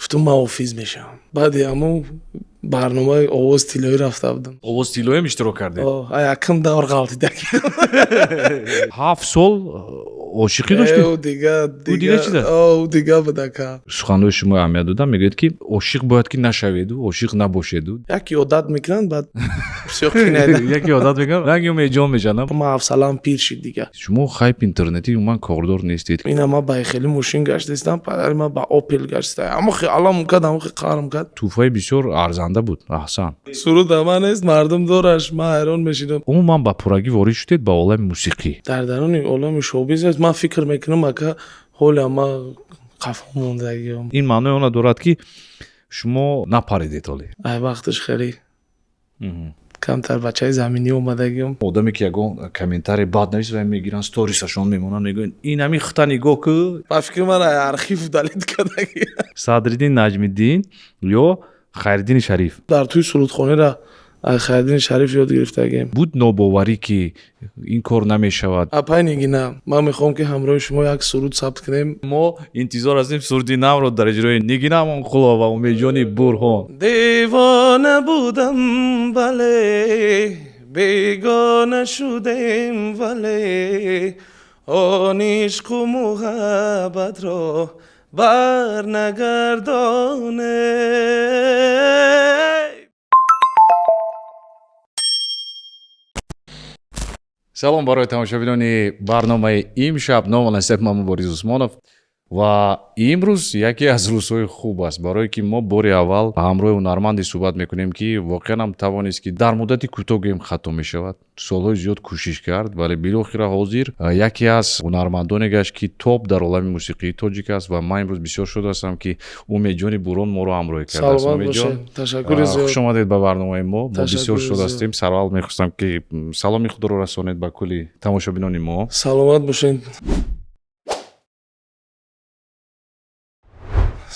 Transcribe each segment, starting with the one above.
Гуфтам, ман ҳофиз мешавам. Баъди ҳамун барномаи Овоз тиллоӣ рафта будам. Овоз тиллоиам иштирок кардед? Якм давр ғалтида. 7 сол ошиқӣ доштед? Ӯ дига. Ӯ дига чиз аст? Ӯ дига буд, ака. Суханҳои шумо аҳамият додам. Мегӯяд, ки ошиқ бояд ки нашаведу, ошиқ набошеду. Яке одат мекунанд, баъд бисёр қинайда. Яке одат мекунад, ранги умедҷон мешавад. Ман ҳавсалаам пир шид дига. Шумо хайп интернетӣ умуман кордор нестед. Ина ман ба хеле мошин гаштаистам, падари ман ба Опел гаштаиста. Ҳамо хе алам кард, ҳамо хе қарм кард. Тӯҳфаи бисёр арзанда буд, аҳсан. Суруд ама нест, мардум дораш, ман ҳайрон мешидам. Умуман ба пуррагӣ ворид шудед ба олами мусиқӣ. Дар даруни олами шоу-бизнес ман фикр мекунам, ака, ҳоле ман қафо мондагиам. Ин маънои онро дорад, ки шумо напаридед ҳоле. Ай вақташ хеле камтар бачаи заминӣ омадагиам. Одаме ки ягон комментарий бад навис ва мегиранд, сторисашон мемонанд, мегӯянд: ин ҳамин хита нигоҳ ку. Ба фикри ман ай архив удалить кардаги. Садриддин Наҷмиддин ё Хайриддини Шариф? Дар тӯи сурудхонеро ай Хайриддини Шариф ёд гирифтагем. Буд нобоварӣ, ки ин кор намешавад? Апай Нигина, ман мехоҳам, ки ҳамроҳи шумо як суруд сабт кунем. Мо интизор ҳастем суруди навро дар иҷрои Нигина Амонқулова ва Умедҷони Бурҳон. Девона будам, бале, бегона шудем, вале он ишқу муҳаббатро барнагардоне. Салом барои тамошобинони барномаи имшаб. Ному насаб ман Мубориз Усмонов ва имрӯз яке аз рӯзҳои хуб аст, барое ки мо бори аввал ҳамроҳи ҳунарманде суҳбат мекунем, ки воқеан ҳам тавонист, ки дар муддати кӯтоҳ, гӯем хато мешавад, солҳои зиёд кӯшиш кард, вале билохира ҳозир яке аз ҳунармандоне гашт, ки топ дар олами мусиқии тоҷик аст. Ва ман имрӯз бисёр шод ҳастам, ки Умедҷони Бурон моро ҳамроҳӣ кардааст. Саломат бошед, ташаккури зиёд. Хуш омадед ба барномаи мо. Мо бисёр шод ҳастем. Сараввал мехостам, ки саломи худро расонед ба кулли тамошобинони мо. Саломат бошед.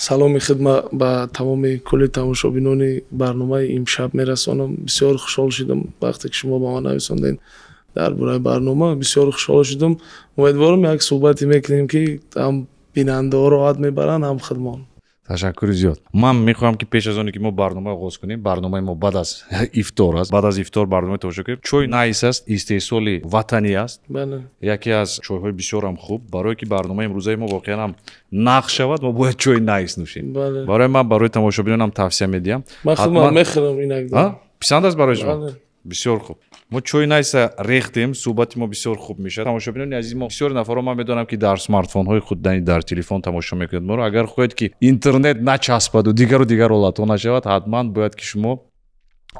Саломи хидма ба тамоми кулли тамошобинони барномаи имшаб мерасонам. Бисёр хушҳол шудам, вақте ки шумо ба ман нависондед дар бораи барнома, бисёр хушҳол шудам. Умедворам, як суҳбате мекунем, ки ҳам бинандаҳо роҳат мебаранд, ҳам худмон. Ташаккури зиёд. Ман мехоҳам, ки пеш аз оне ки мо барнома оғоз кунем, барномаи мо баъд аз ифтор аст, баъд аз ифтор барнома тамошо кунем. Чой Найс аст, истеҳсоли ватанӣ аст, яке аз чойҳои бисёрам хуб. Барое ки барномаи имрӯзаи мо воқеан ҳам нақш шавад, мо бояд чои Найс нӯшем. Барои ман, барои тамошобинонам тавсия медиҳам. Ман худман мехӯрам инак. Писанд аст барои шумо? Бисёр хуб. Мо чои Найса рехтем, суҳбати мо бисёр хуб мешавад. Тамошобинони азиз, мо бисёри нафарҳо, ман медонам, ки дар смартфонҳои худ, дар телефон тамошо мекунед моро. Агар хоҳед, ки интернет начаспаду дигару дигар ҳолатҳо нашавад, ҳатман бояд, ки шумо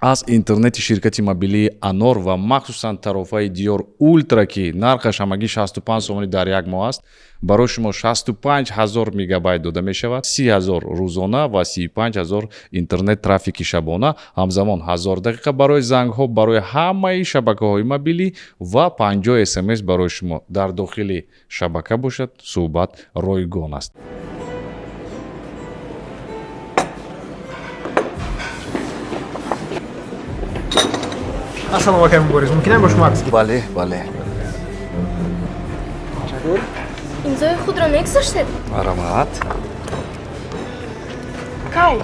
аз интернети ширкати мобилии Анор ва махсусан тарофаи Диёр Ултра, ки нархаш ҳамагӣ 65 сомонӣ дар як моҳ аст, барои шумо 65 ҳазор мегабайт дода мешавад, 30 ҳазор рӯзона ва 35 ҳазор интернет трафики шабона, ҳамзамон 1000 дақиқа барои зангҳо барои ҳамаи шабакаҳои мобилӣ ва 50 смс барои шумо дар дохили шабака бошад, суҳбат ройгон аст. Ассалому алайкум, Мубориз, мумкин бо шумо акс? Бале. Ташаккур. Имзои худро мегузоштед? Марҳамат. Кай?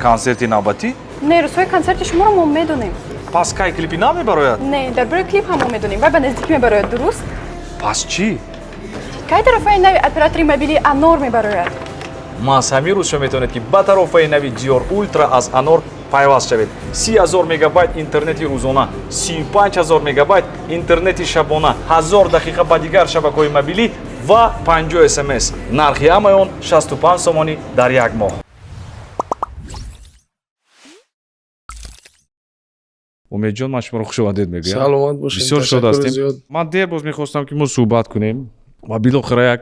Консерти навбатӣ? Не, рӯзҳои консерти шуморо мо медонем. Пас кай клипи нав мебарояд? Не, дар бораи клип ҳам мо медонем. Вай ба наздикӣ мебарояд, дуруст? Пас чӣ? Кай тарофаи нави оператори мобилии Анор мебарояд? Маҳз ҳамин рӯз шумо метавонед, ки ба тарофаи нави Диёр Ултра аз Анор пайваст шавед: 30 ҳазор мегабайт интернети рӯзона, 35 ҳазор мегабайт интернети шабона, 1000 дақиқа ба дигар шабакаҳои мобилӣ ва 50 смс. Нархи ҳамаи он 65 сомонӣ дар як моҳ. Умедҷон, ман шуморо хушомадед мегӯям. Саломат бошед. Бисёр шод Ташаккури ҳастем. зиёд. Ман дер боз мехостам, ки мо суҳбат кунем ва билохира як,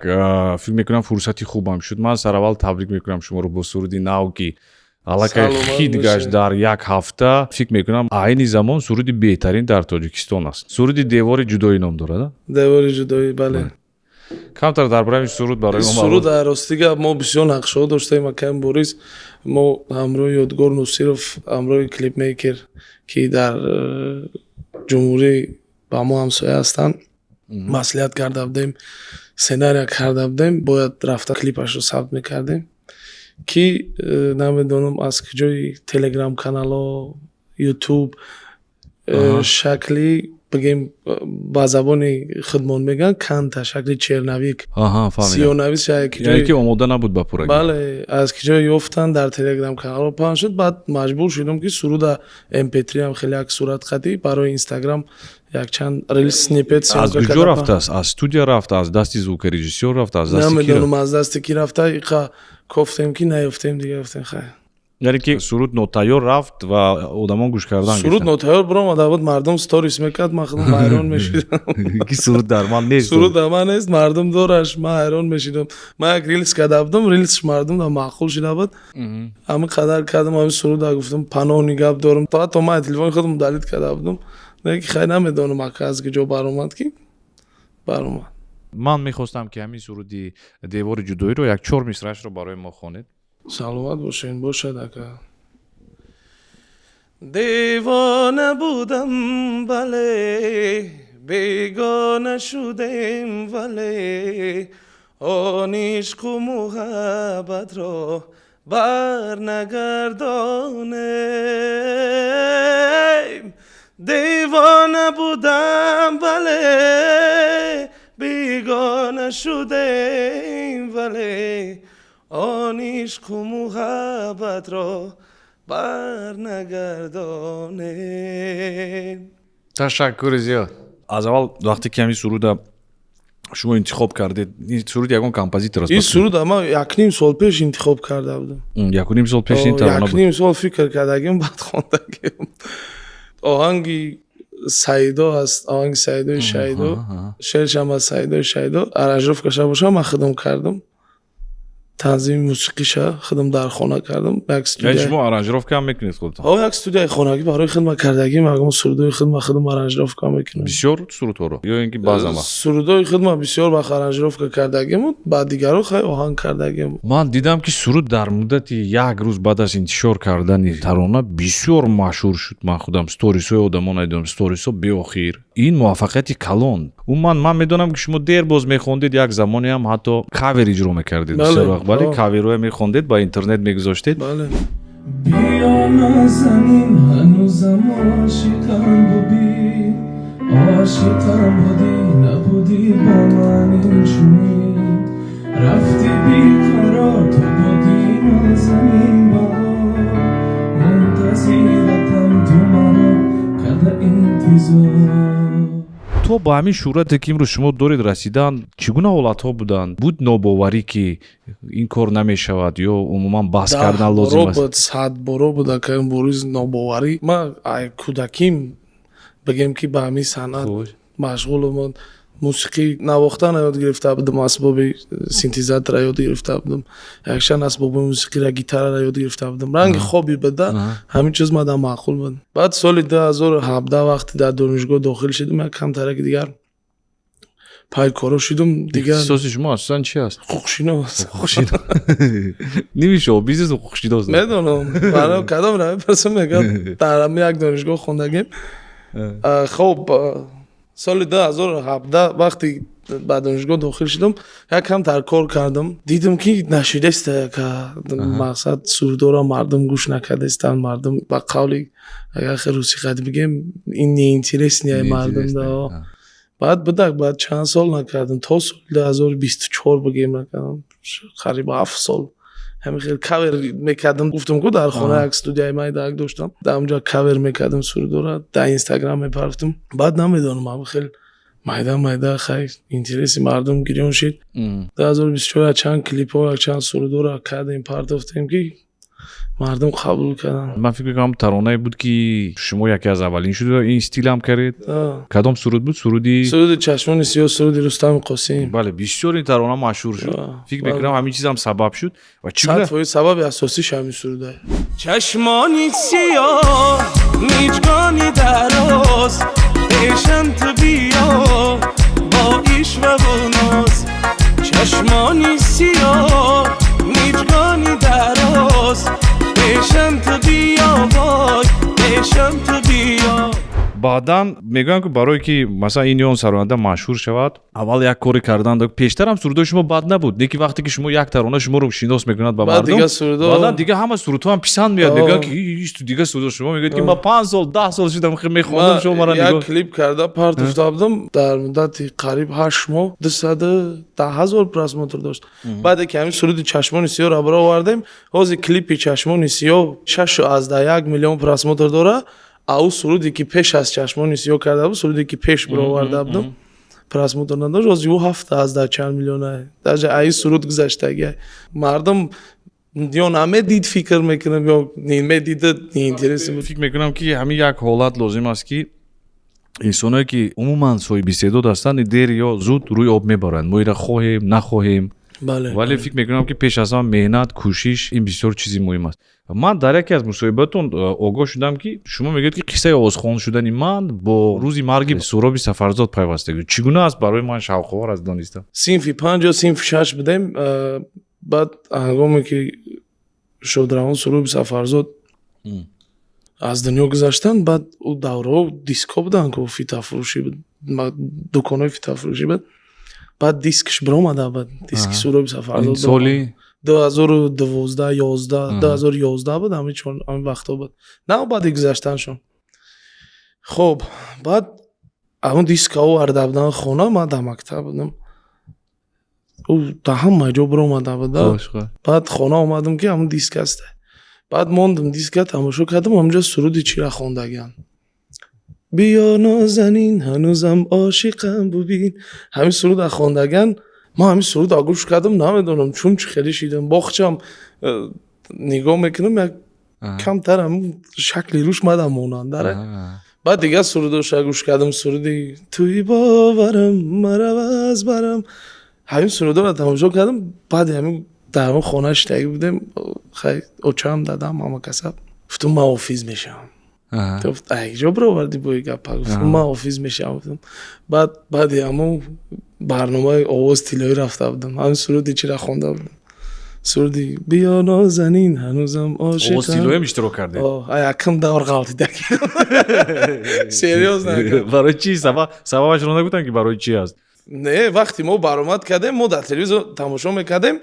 фикр мекунам, фурсати хубам шуд. Ман сараввал табрик мекунам шуморо бо суруди нав, ки аллакай Саломат хит гашт бошед. дар як ҳафта. Фикр мекунам, айни замон суруди беҳтарин дар Тоҷикистон аст. Суруди Девори ҷудоӣ ном дорад, а? Девори ҷудоӣ, бале. Камтар дар бораи ин суруд барои мо Суруд, маълум. Рости гап, мо бисёр нақшаҳо доштаем, акаи Борис. Мо ҳамроҳи Ёдгор Нусиров, ҳамроҳи клипмейкер, ки дар ҷумҳурӣ ба мо ҳамсоя ҳастанд, маслиҳат карда будем, сценария карда будем, бояд рафта клипашро сабт мекардем. Ки намедонам аз куҷои Телеграм каналҳо, Ютуб, шакли, бигем, ба забони худмон мегӯянд канта, шакли черновик, сиёнавис. Яъне ки омода набуд ба пуррагӣ. Бале, аз куҷо ёфтан, дар Телеграм каналҳо паҳн шуд. Баъд маҷбур шудам, ки суруда MP3 ам хеле як суратхатӣ барои Инстаграм якчанд рилс, сниппет. Аз куҷо рафтааст? Аз студия рафта, аз дасти звукорежиссёр рафта, аз дасти? Намедонам, аз дасти ки рафта. Иқа кофтем, ки наёфтем, дига гуфтем, хайр. Яъне ки суруд нотайёр рафт ва одамон гӯш кардан. Суруд нотайёр биромада буд, мардум сторис мекард, ман худам ҳайрон мешидам. Ки суруд дар ман нест. Суруд дар ман нест, мардум дораш, ман ҳайрон мешидам. Ман як рилс карда будам, рилсш мардум да маъқул шида буд. Ҳамин қадар кардам, ҳамин суруда гуфтам, паноҳни гап дорам, то ҳатто ман телефони худам удалить карда будам. Ки хай, намедонам, ака, аз куҷо баромад, ки баромад. Ман мехостам, ки ҳамин суруди «Девори ҷудоиро» як чор мисраашро барои мо хонед. Саломат бошед, бошад, ака. Девона будам, бале, бегона шудем, вале он ишқу муҳаббатро барнагардонем. Девона будам, бале, бегона шудем, вале он ишқу муҳаббатро барнагардонем. Ташаккури зиёд. Аз аввал, вақте ки ҳамин суруда шумо интихоб кардед, ин суруд ягон композитор аст? Ин суруда ман якним сол пеш интихоб карда будам. Якуним сол пеш ин тарона буд? Якним сол фикр кардагим, баъд хондагим. Оҳанги Саидо ҳаст, оҳанги Саидои Шаҳидо, шеършам аз Саидои Шаҳидо, аранжировкаша бошам, ман худам кардам, танзими мусиқиша худам дар хона кардам. Як Яъне студия. Шумо аранжировка ҳам мекунед худатон? О, як студияи хонагӣ барои хидмат кардагим. Ягон сурудои хидмат худам аранжировка мекунам. Бисёр сурудҳоро ё ин ки баъзан вақт? Сурудои хидмат бисёр вақт аранжировка кардагиму, ба дигаро хай оҳанг кардагим. Ман дидам, ки суруд дар муддати як рӯз баъд аз интишор кардани тарона бисёр машҳур шуд. Ман худам сторисҳои одамон надидам, сторисҳо беохир. Ин муваффақияти калон. Умуман, ман медонам, ки шумо дер боз мехондед, як замоне ҳам ҳатто кавер иҷро мекардед. Бале, бисёр вақт, бале, о. Каверҳое мехондед, ба интернет мегузоштед. Бале. Биё, нозанин, ҳанӯзам ошиқам буди, ошиқам будӣ, набудӣ ба ман инчунин, рафти беқарор, ту будӣ, нозанин, баҳор, мунтазиратам, ту маро када интизор. То ба ҳамин шӯҳрате, ки имрӯз шумо доред, расидан чӣ гуна ҳолатҳо буданд? Буд нобоварӣ, ки ин кор намешавад ё умуман баҳс кардан лозим боро аст? Буд, сад боро буд, ака Борис, нобоварӣ. Ман ай кӯдаким, бигем, ки ба ҳамин санъат машғулам. Мусиқӣ навохтан ёд гирифта будам, асбоби синтезатора ёд гирифта будам, якчанд асбоби мусиқиро, гитараро ёд гирифта будам. Ранги хоби буда, ҳамин чиз мадам маъқул буд. Баъд соли 2017, вақте дар донишгоҳ дохил шудам, як камтараки дигар пайкоро шудам дигар. Ихтисоси шумо асосан чи аст? Ҳуқуқшинос. Ҳуқуқшинос. Ними шоу бизнес ҳуқуқшинос. Медонам, барои кадом ра мепурсам, мегӯям, дар ҳамин як донишгоҳ хондагим. Хоб, соли 2017, вақте ба донишгоҳ дохил шудам, як камтар кор кардам, дидам, ки нашидаста, яка мақсад, сурудоро мардум гӯш накардастанд. Мардум, ба қавли агар хел русиқат бигем, ин неинтересный мардум да. Баъд будак, баъд чанд сол накардам, то соли 2024, бигем, накардам, қариб 7 сол ҳамин хел кавер мекардам. Гуфтам ку, дар хона як студияи майдаак доштам, дар онҷо кавер мекардам сурудора, дар Инстаграм мепарфтам. Баъд намедонам, ҳамин хел майда майда хай интереси мардум гирён шид. 2024 чанд клипҳо, чанд сурудора кардем, партофтем, ки мардум қабул карданд. Ман фикр мекунам, таронае буд, ки шумо яке аз аввалин шуд ин стилам кардед. Кадом суруд буд? Суруди Суруди «Чашмони сиёҳ», суруди Рустами Қосим. Бале, бисёр ин тарона машҳур шуд. Фикр мекунам, ҳамин чизам сабаб шуд ва чӣ гуна 100%, сабаби асосиш ҳамин суруда. Чашмони сиёҳ, миҷгони дароз, пешам ту биё бо ишваву ноз. Чашмони сиёҳ, миҷгони дароз, пешам ту биё, вой, пешам ту биё. Баъдан мегӯям, ки барое ки, масалан, ин ё он сароянда машҳур шавад, аввал як коре кардан. Пештарам сурудҳои шумо бад набуд, не ки вақте ки шумо як тарона шуморо шинос мекунад ба Баъд мардум, дига сурудҳо- баъдан дига ҳама сурудҳоам писанд меяд. О. Мегӯянд, ки дига сурудҳо. Шумо мегӯед, ки ман 5 сол, 10 сол шудам, мехондам, шумо мара як нигоҳ клип карда партофта будам, дар муддати қариб 8 моҳ 210 000 просмотр дошт. Баъде ки ҳамин суруди «Чашмони сиёҳро баровардем, ҳозир клипи «Чашмони сиёҳ» 6,1 миллион просмотр дора. А ӯ суруде ки пеш аз «Чашмони сиёҳ» карда буд, суруде ки пеш бароварда будам, просмотр надошт. Ҳозир ӯ ҳафта аз даҳ чанд миллиона, даже аи суруд гузаштагия. Мардум ё намедид, фикр мекунам, ё медида, неинтересный буд. Фикр мекунам, ки ҳамин як ҳолат лозим аст, ки инсоное ки умуман соҳиби истеъдод ҳастанд, дер ё зуд рӯи об мебаранд, мо ира хоҳем, нахоҳем. Вале фикр мекунам, ки пеш аз ҳама меҳнат, кӯшиш, ин бисёр чизи муҳим аст. Ман дар яке аз мусоҳибатон огоҳ шудам, ки шумо мегӯед, ки қиссаи овозхон шудани ман бо рӯзи марги Суҳроби Сафарзод пайвастагӣ. Чӣ гуна аст? Барои ман шавқовар аст донистам. Синфи панҷ ё синфи шаш будем. Баъд ҳангоме ки шодравон Суҳроби Сафарзод аз дунё гузаштанд, баъд ӯ давраҳо дискҳо буданд, ку фитафурӯшӣ буд, дуконҳои фитафурӯшӣ буд. Баъд дискаш биромада, баъд диски Суҳроби Сафарзод. Соли? 2012, 11, 2011 буд, ҳамин ҳамин вақтҳо буд, на баъди гузаштаншон. Хоб, баъд ҳамон диска оварда будан хона, ман дар мактаб будам, ӯ дар ҳама ҷо биромада буда. Баъд хона омадам, ки ҳамон диск аста. Баъд мондум, диска тамошо кардам, ҳамонҷо суруди чира хондагиан: «Биё, нозанин, ҳанӯзам ошиқам, бубин». Ҳамин суруда хондаган. Ман ҳамин суруда гӯш кардам, намедонам чун чӣ хеле шидам, боғчам нигоҳ мекунам, як камтар ҳамн шакли рӯш мадам монандара. Баъд дигар сурудоша гӯш кардам, суруди «Туи боварам, марав аз барам», ҳамин сурудоро тамошо кардам. Баъди ҳамин дар ҳамин хона шитагӣ будем, хай, очам, дадам, ҳама касаб. Гуфтум: «Ман ҳофиз мешавам». Гуфт: «Ҷо бировардӣ бо гапа?» Гуфтум: «Ман ҳофиз мешавам», гуфтум. Баъд баъди ҳамон барномаи «Овоз тиллоӣ» рафта будам, ҳамин суруди чира хонда будам, суруди «Биё, нозанин, ҳанӯзам ошиқам». «Овоз тиллоиам» иштирок кардед? Якм давр ғалтида, серьёзно. Барои чи? Сабабашро нагуфтам, ки барои чи аст? Не, вақте мо баромад кардем, мо дар телевизор тамошо мекардем,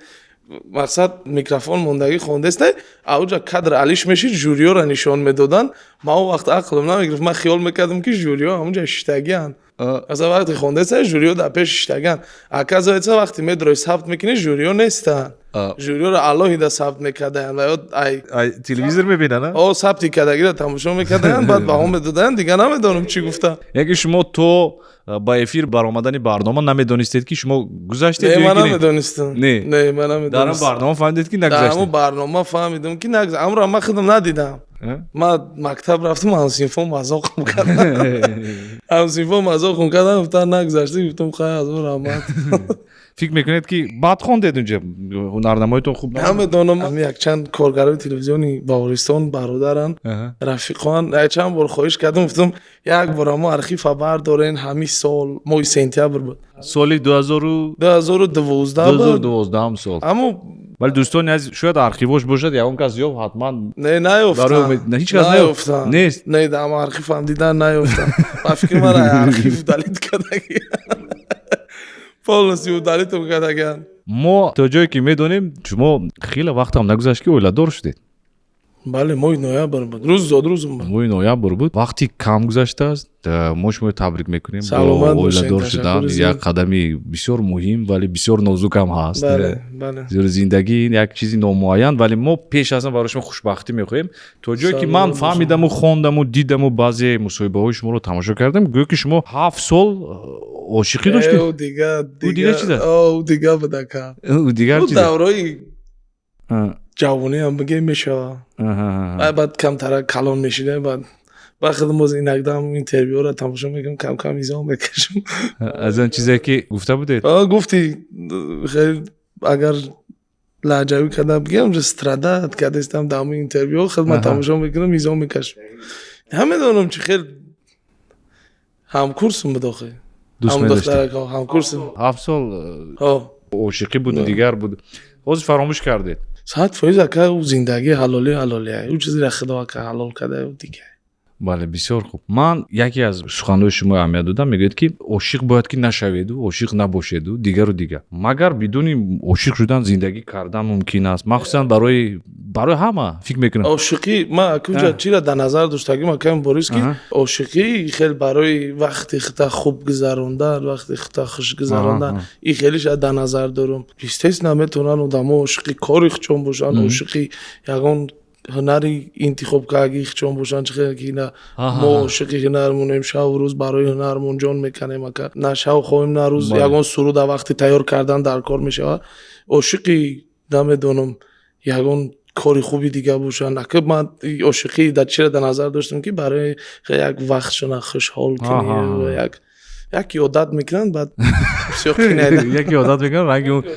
мақсад микрофон мондагӣ хондеста, ауҷа кадр алиш мешид, жюриёро нишон медоданд. Ман он вақт ақлам намегирифт, ман хиёл мекардам, ки жюриё ҳамунҷа шиштагианд. Масалан, вақте хондеста, жюриё дар пеш шиштагианд. Оказывается, вақте медрои сабт мекунӣ, жюриё нестанд, жюриёро алоҳида сабт мекардаянд ва ё ай телевизор мебинанд? О, сабти кардагиро тамошо мекардаянд, баъд баҳо медодаянд. Дигар намедонам, чӣ гуфтам. Яке шумо то ба эфир баромадани барнома намедонистед, ки шумо гузаштед? Не, ман намедонистам. Не? Не, ман намедонистам. Дар он барнома фаҳмидед, ки нагузаштед? Дар он барнома фаҳмидам, ки нагузаштам. Амро ман худам надидам. Ман мактаб рафтам, ҳамсинфо мазоқам кардам, ҳамсинфо мазоқам кардам, гуфтан: «Нагузаштӣ». Гуфтам: «Хай, ҳазор раҳмат». Фикр мекунед, ки бад хондед унҷа, ҳунарнамоитон хуб? Намедонам, якчанд коргарои телевизиони Баҳористон бародаранд, рафиқоан. Якчанд бор хоҳиш кардам, гуфтам: «Як бор мо архива бардорен». Ҳамин сол моҳи сентябр буд. Соли дуҳазору 2012. 2012-ум сол. Аммо Вале, дӯстони азиз, шояд архивош бошад, ягон кас ёфт, ҳатман. Не, наёфтам. Ҳеҷ кас наёфтам. Нест? Не, дар архивам дидан наёфтам. Ба фикри ман, архив удалить кардаги, полностью удалить кардагиан. Мо то ҷое ки медонем, шумо хеле вақтам нагузашт, ки оиладор шудед. Бале, моҳи ноябр буд, рӯзи зодрӯзум буд. Моҳи ноябр буд, вақти кам гузаштааст. Мо шуморо табрик мекунем бо оиладор шудан. Як қадами бисёр муҳим, вале бисёр нозукам ҳаст, зеро зиндагӣ як чизи номуайян. Вале мо пеш аз он барои шумо хушбахтӣ мехоҳем. То ҷое ки ман фаҳмидаму хондаму дидаму баъзе мусоҳибаҳои шуморо тамошо кардам, гӯё ки шумо 7 сол ошиқӣ доштед. Дига чиз аст? Дига буд, ака. Дигар чиз. Даврои ҷавониам бигем мешава. Баъд камтара калон мешида, баъд ба худам боз инакдам интервюро тамошо мекунам, кам кам изо мекашам. Аз он чизе ки гуфта будед? Гуфти, хеле агар лаҳҷавӣ карда бигем, страдать кардастам дар ҳамон интервю. Худ ман тамошо мекунам, изо мекашам. Намедонам, чӣ хел, ҳамкурсум буд охи. Ҳамкурсум. 7 сол ошиқӣ буду дигар буд, ҳозир фаромӯш кардед? 100%, ака, ӯ зиндагӣ ҳалолӣ ҳалолия, ӯ чизеро Худо, ака, ҳалол карда, ӯ дига. Бале, бисёр хуб. Ман яке аз суханҳои шумо аҳамият додам, мегӯяд, ки ошиқ бояд ки нашаведу, ошиқ набошеду, дигару дигар. Магар бидуни ошиқ шудан зиндагӣ кардан мумкин аст? Махсусан барои ҳама, фикр мекунам. Ошиқӣ ман акуҷа чира дар назар доштагим, акам Борис, ки ошиқӣ хел барои вақти хита хуб гузарондан, вақти хита хуш гузарондан, и хелиша дар назар дорум. Естественно, метавонанд одамо ошиқи кори худшон бошанд, ошиқи ягон ҳунари интихобкардагии худшон бошанд. Чӣ хел ки ина мо ошиқи ҳунармонем, шаву рӯз барои ҳунармон ҷон меканем, ака, на шав хоҳем, на рӯз. Ягон суруда вақти тайёр кардан дар кор мешавад, ошиқи, намедонам, ягон кори хуби дига бошанд. Ака, ман ошиқӣ дар чира дар назар доштам, ки барои як вақтшона хушҳол кунӣ, як одат мекунанд, баъд бисёр қинайда. Яке одат мекунанд,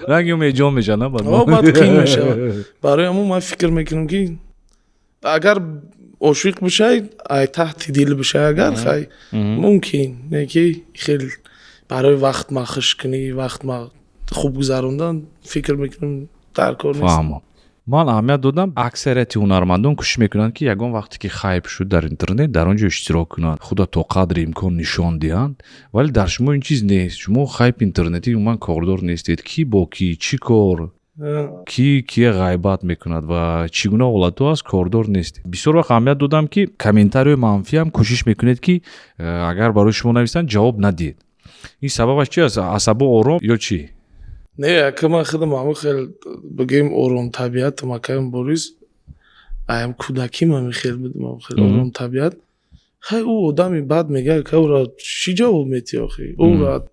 ранги ӯ меҷон мешавад, на баъд? Баъд қин мешавад. Барои ҳамон ман фикр мекунам, ки агар ошиқ бошай, ай таҳти дил бошай, агар хай, мумкин не, ки хел барои вақт ма хуш кунӣ, вақт ма хуб гузарондан, фикр мекунам, дар кор нест. Фаҳмо. Ман аҳамият додам, аксарияти ҳунармандон кӯшиш мекунанд, ки ягон вақте ки хайп шуд дар интернет, дар он ҷо иштирок кунанд, худо то қадри имкон нишон диҳанд. Вале дар шумо ин чиз нест. Шумо хайп интернетӣ умуман кордор нестед. Кӣ бо кӣ, чӣ кор, кӣ кие ғайбат мекунад ва чӣ гуна ҳолатҳо аст, кордор нестед. Бисёр вақт аҳамият додам, ки комментарияи манфиам кӯшиш мекунед, ки агар барои шумо нависанд, ҷавоб надиҳед. Ин сабабаш чи аст? Асабо ором ё чӣ? Не, ака, ман худам ҳамон хел, бигӯем, оромтабиатам, акаем Борис. Аям кӯдаким ҳамин хел будам, ҳамин хел оромтабиат. Хай, ӯ одами бад мегӯяд, ка ӯра чӣ ҷавоб метиҳӣ охи? Ӯра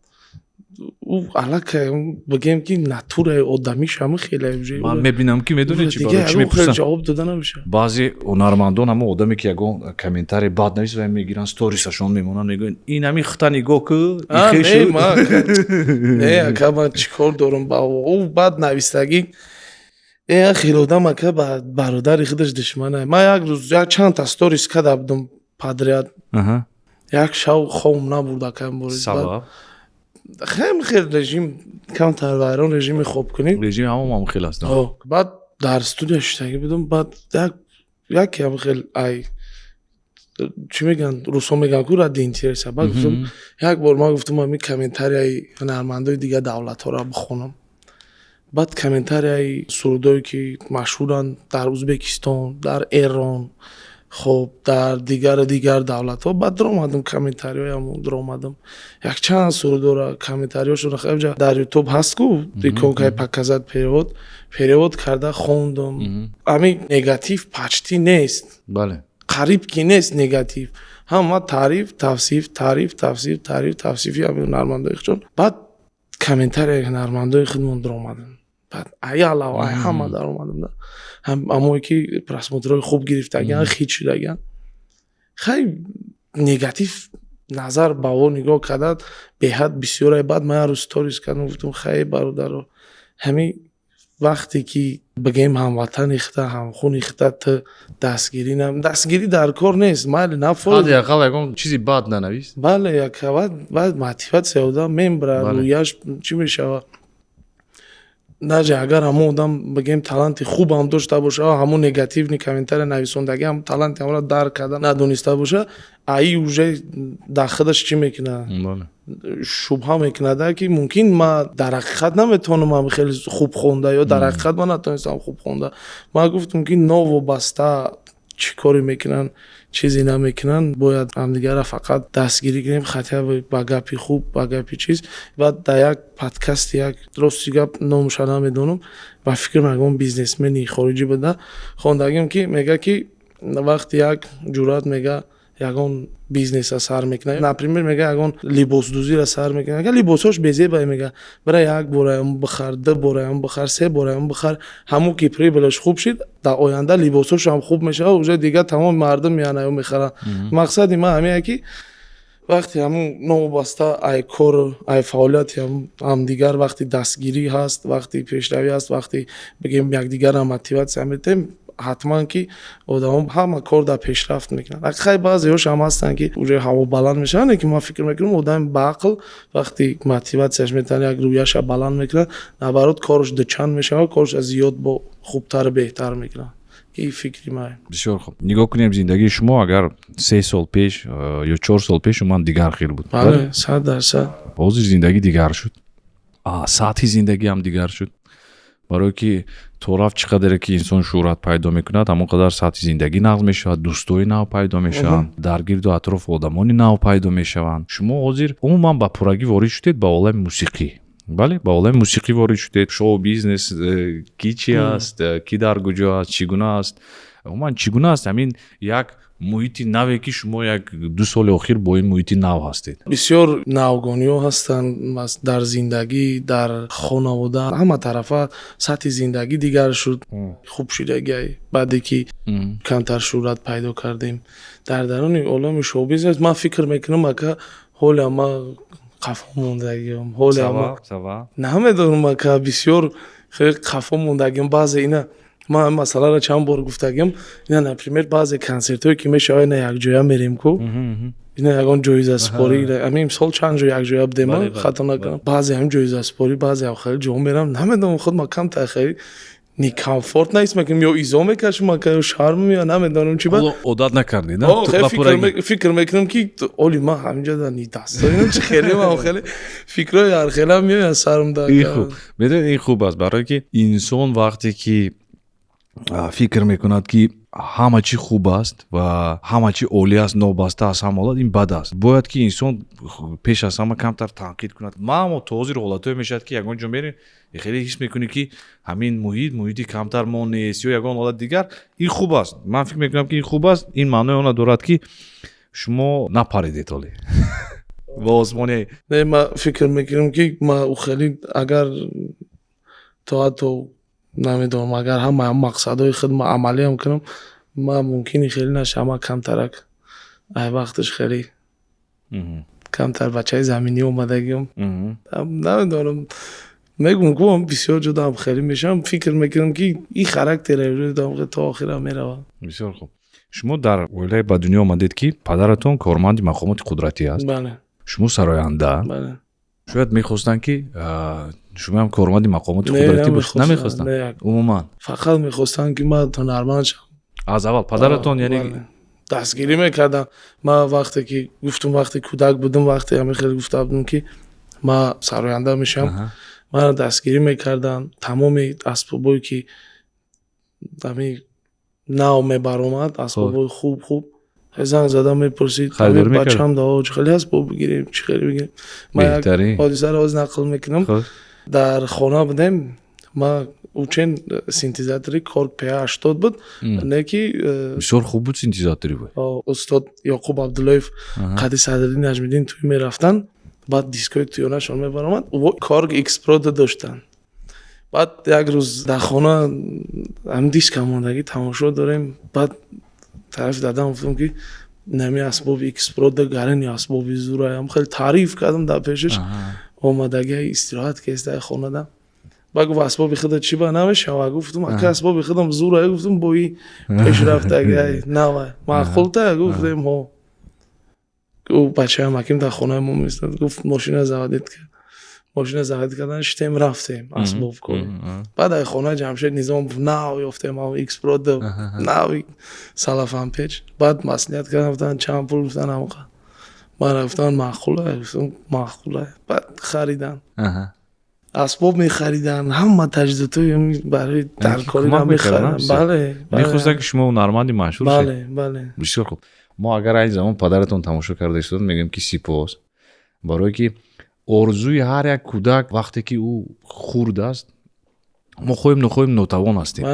ӯ аллакай, бигӯем, ки натураи одамиш ҳамин хеле уже. Ман мебинам, ки медонед чи, дига барои чӣ ягон хел мепурсам? Ҷавоб дода намешавад. Баъзе ҳунармандон ҳамон одаме, ки ягон комментарий бад навис, ва мегиранд, сторисашон мемонанд, мегӯянд: «Ин ҳамин хита нигоҳ ку». А, ихе не, шуд. Не, ака, ман чӣ кор дорам ба ӯ бад навистагӣ? Э, хел одам, ака, ба бародари худаш душмана. Ман як рӯз як чандта сторис када будам подряд. Як шав хом набурд, ака Борис. Сабаб? Хем хел режим камтар вайрон, режими хобкунӣ. Режими ҳамон хел аст. О, баъд дар студия шиштагӣ будам, баъд як яке ҳам хел, ай, чӣ мегӯянд, русҳо мегӯянд ку, ради интереса. Баъд гуфтам, як бор ман гуфтам, ҳамин комментарияи ҳунармандои дигар давлатҳоро бихонам. Баъд комментарияи сурудое, ки машҳуранд дар Узбекистон, дар Эрон, хоб, дар дигару дигар давлатҳо. Баъд даромадам, комментариҳоямон даромадам, якчанд сурудора комментариҳошонро ҷа дар Ютуб ҳаст ку, иконкаи «показать перевод», перевод карда хондум. Ҳамин негатив почти нест. Қариб ки нест негатив. Ҳама таъриф, тавсиф, таъриф, тавсиф, таъриф, тавсифи ҳамин ҳунармандои худшон. Баъд комментарияи ҳунармандои худмон даромадам, баъд ай алава, ай ҳама даромадам да, ҳамое ки просмотрҳои хуб гирифтагиан, хит шудагиан. Хай, негатив назар ба о нигоҳ карда, беҳад бисёре. Баъд ман як рӯз сторис кардам, гуфтам: «Хай, бародаро, ҳамин вақте ки, бигӯем, ҳамватани хита, ҳамхуни хита, ту дастгирӣ дастгирӣ дар кор нест, майли, нафор Ҳадди ақал ягон чизи бад нанавис. Бале, якават баъд мотиватсия одам мембра, рӯяш чӣ мешавад. Даже агар ҳамон одам, бигӯем, таланти хубам дошта боша, ҳамон негативный комментария нависондагӣ ҳам таланти ҳамонро дарк карда надониста боша, аи уже дар худаш чӣ мекунад? Шубҳа мекунада, ки мумкин ман дар ҳақиқат наметавонам ҳам хеле хуб хонда ё дар ҳақиқат ман натавонистам хуб хонда. Ман гуфтам, ки новобаста чӣ коре мекунанд, чизе намекунанд, бояд ҳамдигарро фақат дастгирӣ кунем, хотя бы ба гапи хуб, ба гапи чиз. Баъд дар як подкасти, як, рости гап, номуша намедонам, ба фикрам, ягон бизнесмени хориҷӣ буда, хондагим, ки мега, ки вақти як ҷуръат, мега, ягон бизнеса сар мекунад, например, мега, ягон либосдӯзиро сар мекунад, ага, либосҳош безебае, мега, бира як бораям бихар, ду бораям бихар, се бораям бихар, ҳамон ки прибылаш хуб шид, дар оянда либосҳошам хуб мешавад, уже дигар тамоми мардум меян, мехаранд. Мақсади ман ҳамин, ки вақте ҳамун новобаста ай кор, ай фаъолияти ҳамдигар, вақти дастгирӣ ҳаст, вақти пешравӣ ҳаст, вақти, бигем, якдигарро мотиватсия медиҳем, ҳатман ки одамон ҳама кор дар пешрафт мекунанд. Хай, баъзеҳошам ҳастанд, ки уже ҳаво баланд мешаванд, лекин ман фикр мекунам, одами баақл вақти мотиватсияш метавонад, як рӯяша баланд мекунад, наоборот, кораш дучанд мешавад, кораш зиёд бо хубтару беҳтар мекунад. Ки фикри ман. Бисёр хуб. Нигоҳ кунем, зиндагии шумо агар 3 сол пеш ё 4 сол пеш умуман дигар хел буд. Бале, 100%. Ҳозир зиндагӣ дигар шуд, сатҳи зиндагӣ ҳам дигар шуд, барое ки то рафт чӣ қадаре ки инсон шӯҳрат пайдо мекунад, ҳамон қадар сатҳи зиндагӣ нағз мешавад, дӯстои нав пайдо мешаванд, дар гирду атроф одамони нав пайдо мешаванд. Шумо ҳозир умуман ба пуррагӣ ворид шудед ба олами мусиқӣ, бале, ба олами мусиқӣ ворид шудед, шоу бизнес ки чи аст, ки дар куҷо аст, чӣ гуна аст, умуман чӣ гуна аст ҳамин як муҳити наве, ки шумо як ду соли охир бо ин муҳити нав ҳастед? Бисёр навгониҳо ҳастанд дар зиндагӣ, дар хонавода, ҳама тарафа сатҳи зиндагӣ дигар шуд, хуб шудагиай, баъде ки камтар шӯҳрат пайдо кардем дар даруни олами шоу-бизнес. Ман фикр мекунам, ака, ҳоле ман қафо мондагиам, ҳоле намедонам, ака, бисёр хеле қафо мондагиам. Баъзе ина ман ин масъаларо чанд бор гуфтагиам. Ина, например, баъзе консертҳое ки мешавад, ина якҷоя мерем ку, ина ягон ҷоизаспорӣ, ҳамин имсол чанд ҷо якҷоя будем, хато накунам. Баъзе ҳамин ҷоизаспорӣ, баъзе хеле ҷо мерам, намедонам, худ ма камтар хеле некомфортно ҳис мекунам, ё изо мекашам, ака, ё шарм, ё намедонам чи ба. Одат накардед? Фикр мекунам, ки оли ман ҳаминҷа да нидастоинам, чи хеле ман хеле фикрҳои ҳархела меояд сарам да. Хуб, медонед, ин хуб аст, барое ки инсон вақте ки фикр мекунад, ки ҳама чӣ хуб аст ва ҳама чӣ олӣ аст, нобаста аз ҳама ҳолат, ин бад аст. Бояд ки инсон пеш аз ҳама камтар танқид кунад. Маъмо то ҳозир ҳолатҳое мешавад, ки ягон ҷо мерем, хеле ҳис мекунӣ, ки ҳамин муҳит муҳити камтар мо нест ё ягон ҳолат дигар. Ин хуб аст, ман фикр мекунам, ки ин хуб аст. Ин маънои онро дорад, ки шумо напаридед ҳоле ба осмони. Не, ман фикр мекунам, ки ман хеле агар то ҳатто намедонам, агар ҳама мақсадҳои худ ма амалиам кунам, ман мумкини хеле нашавам. Ман камтарак ай вақташ хеле камтар бачаи заминӣ омадагиам, намедонам, мегум ку бисёр ҷудам хеле мешавам, фикр мекунам, ки ин характере то охира меравад. Бисёр хуб. Шумо дар оилае ба дунё омадед, ки падаратон корманди мақомоти қудратӣ аст. Бале. Шумо сароянда. Бале. Шояд мехостанд, ки шумоам корманди мақомоти қудратӣ бошед? Намехостанд умуман? Фақат мехостанд, ки ман ҳунарманд шавам. Аз аввал падаратон, яъне? Дастгирӣ мекардам. Ман вақте ки гуфтум, вақте кӯдак будам, вақте ҳамин хеле гуфта будам, ки ман сароянда мешавам, маро дастгирӣ мекарданд. Тамоми асбобое, ки ҳамин нав мебаромад, асбобои хуб хуб, занг зада мепурсид: «Бачам, дао чӣ хеле асбоб бигирем, чӣ хеле бигирем?» Ман як ҳодисаро ҳозир нақл мекунам. Дар хона будем, ма учен синтезатори Корг PA 80 буд, не ки Бисёр хуб буд синтезатори буд. Устод Ёқуб Абдуллоев қади Садриддин Наҷмиддин тӯй мерафтанд, баъд дискои тӯёнашон мебаромад, Корг X Pro доштанд. Баъд як рӯз дар хона ҳамин диска мондагӣ тамошо дорем. Баъд тарафи дадам гуфтам, ки нами асбоби X Pro гарани асбоби зураям, хеле таъриф кардам дар пешаш. Омадагӣ истироҳат кестай хонада. Ба гуфт: «Асбоби худа чӣ ба намешава?» Гуфтум: «Ака, асбоби худам зура», гуфтум, «бо и пешрафтагай нава маъқулта?» Гуфтем: «Ҳо». Ӯ бачаам аким дар хонаи мо меистад, гуфт: «Мошина заводить кард». Мошина заводить кардан, шитем, рафтем асбоб кунем. Баъд ай хонаи Ҷамшед Низомов нав ёфтем X Pro нави салафанпеч. Баъд маслиҳат кардам, гуфтанд: «Чанд пул?» Гуфтан: «Ҳамоқа». Мара гуфтанд: «Маъқула?» Гуфтам: «Маъқула». Баъд харидан, асбоб мехаридан, ҳама таҷҳизотҳои барои даркориро мехаридан. Бале. Мехостанд, ки шумо ҳунарманди машҳур. Бале. Бисёр хуб. Мо агар айни замон падаратон тамошо карда истода, мегӯем, ки сипос, барое ки орзуи ҳар як кӯдак, вақте ки ӯ хурд аст, мо хоҳем нохоҳем нотавон ҳастем.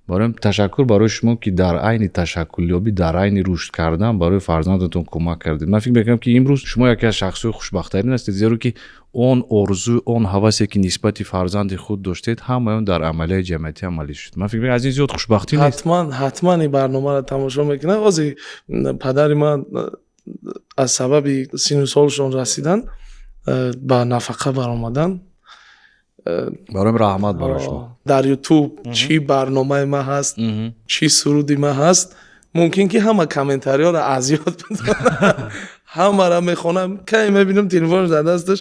Барои ташаккур барои шумо, ки дар айни ташаккулёбӣ, дар айни рушд кардан барои фарзандатон кӯмак кардед. Ман фикр мекунам, ки имрӯз шумо яке аз шахсҳои хушбахттарин ҳастед, зеро ки он орзу, он ҳавасе, ки нисбати фарзанди худ доштед, ҳамаи он дар амалияи ҷамъиятӣ амалӣ шуд. Ман фикр мекунам, аз ин зиёд хушбахтӣ нест. Ҳатман, ҳатман ин барномаро тамошо мекунам. Ҳозир падари ман аз сабаби сину солшон расидан, ба нафақа баромадан. Барои раҳмат барои шумо. Дар Ютуб чӣ барномаи ман ҳаст, чӣ суруди ман ҳаст, мумкин ки ҳама комментариёро аз ёд бидонам. Ҳамара мехонам, кай мебинам, телефонш дар дасташ.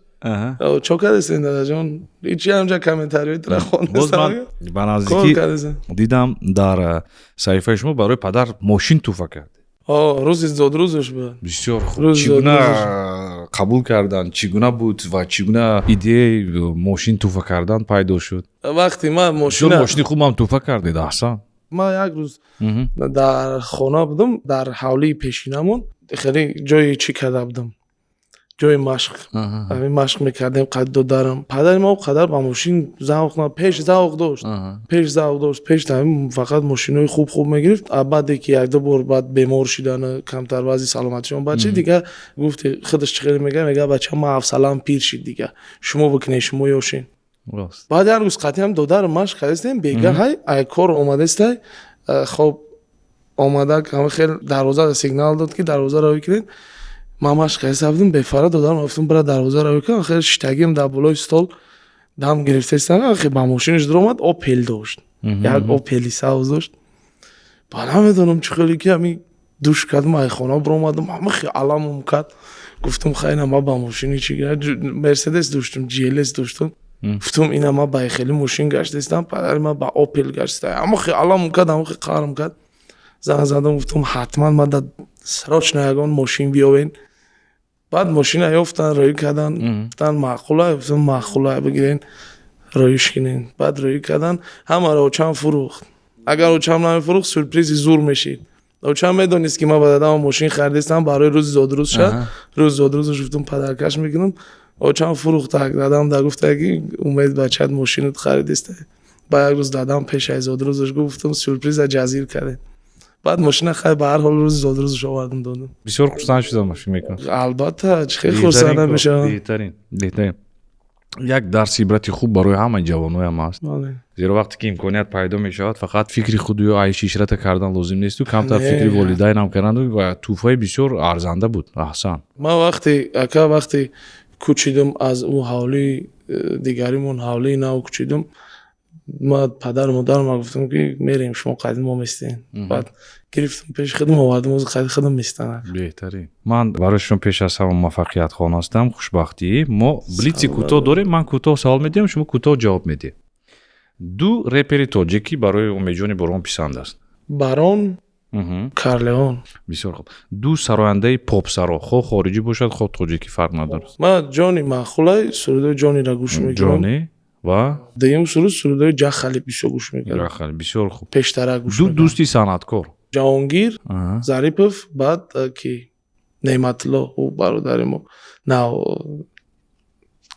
Чо кардастен, дадаҷон? Ҳичи, ҳамҷа комментариҳои тура Боз хондастам. ман ба Кор наздикӣ кардастем. дидам, дар саҳифаи шумо барои падар мошин тӯҳфа кард. О, рӯзи зодрӯзаш буд. Бисёр хуб. Рӯзи Чӣ гуна зодрӯзаш. қабул кардан, чӣ гуна буд ва чӣ гуна идеяи мошин тӯҳфа кардан пайдо шуд? Вақте ман Бисёр мошина мошини хубам тӯҳфа кардед, аҳсан. Ман як рӯз дар хона будам, дар ҳавлии пешинамон хеле ҷои чӣ карда будам, ҷои машқ. Ҳамин машқ мекардем қад додарам. Падари ма қадар ба мошин завқ на, пеш завқ дошт, пеш завқ дошт, пеш ҳамин фақат мошинои хуб хуб мегирифт. А баъде ки якду бор баъд бемор шидану камтар вазъи саломатишон бад шид, дига гуфти худаш чӣ хеле мега, бача ма ҳавсалам пир шид, дига шумо бикунед, шумо ёшин. Баъд як рӯз қатъиам додарам машқ кардастем, бега ҳай ай кор омадастай, хоб омада, ҳама хел дарвоза сигнал дод, ки дарвозаро равӣ кунед. Ман машқ карда будам, бефара додарам гуфтам, бира, дарвоза равӣ кун. Хел шиштагиам дар болои стол дам гирифтаистам, хе ба мошинаш дуромад, Опел дошт, як Опели сабз дошт. Ба намедонам чӣ хеле ки ҳамин душ кардам, ай хона биромадам, ҳама хе аламум кард. Гуфтам, хайна, ма ба мошини чӣ, Мерседес доштум, GLS доштум. Гуфтам, ина ма ба хеле мошин гаштаистам, падари ма ба Опел гаштаиста. Ҳама хе аламум кард, ҳама хе қаҳрам кард. Занг задам, гуфтам, ҳатман ма да срочно ягон мошин биёвен. Баъд мошина ёфтан, рӯӣ кардан, гуфтан, маъқула? Гуфтам, маъқула, бигирен, рӯиш кунен. Баъд рӯӣ кардан, ҳамаро очам фурӯхт. Агар очам намефурӯхт, сюрпризи зур мешид. Очам медонист, ки ман ба дадам мошин харидистам барои рӯзи зодрӯзша. Рӯзи зодрӯзаш гуфтам, подаркаш мекунам. Очам фурӯхт. Дадам да гуфта, ки умед, бачат мошинат харидиста. Ба як рӯз дадам пешаи зодрӯзаш гуфтам, сюрприза ҷазир кардем. Баъд мошина хай, ба ҳар ҳол рӯзи зодрӯзаш овардам, додам. Бисёр хурсанд шудам, фикр мекунам. Албатта, чӣ хел хурсанд намешавам? Беҳтарин, беҳтарин. Як дарси ибрати хуб барои ҳамаи ҷавоноям аст, зеро вақте ки имконият пайдо мешавад, фақат фикри худу ё айши ишрата кардан лозим несту камтар фикри волидайнам карданду, ва тӯҳфаи бисёр арзанда буд, аҳсан. Ман вақте, ака, вақте кӯчидам аз ӯ ҳавлии дигаримон, ҳавлии нав кӯчидам, ма падару модарам гуфтам, ки мерем, шумо қайди мо местен. Баъд гирифтам, пеши худам овардам, ози қайди худам местан. Беҳтарин. Ман барои шумо пеш аз ҳама муваффақиятхон ҳастам, хушбахтӣ. Мо блитси кӯтоҳ дорем. Ман кӯтоҳ савол медиҳам, шумо кӯтоҳ ҷавоб медиҳед. Ду репери тоҷикӣ барои Умедҷони Борон писанд аст? Барон, Карлеон. Бисёр хуб. Ду сарояндаи попсаро, хоҳ хориҷӣ бошад, хоҳ тоҷикӣ, фарқ надорад. Ман Ҷони маъқулай, сурудои Ҷонира гӯш мекунам. Ҷони ва? Дуюм суруд, сурудои Ҷахали бисёр гӯш мекардам. Ҷахали, бисёр хуб. Пештара гӯш Ду мекардам. дӯсти санъаткор? Ҷаҳонгир Зарипов, баъд ки Неъматулло, ӯ бародари мо нав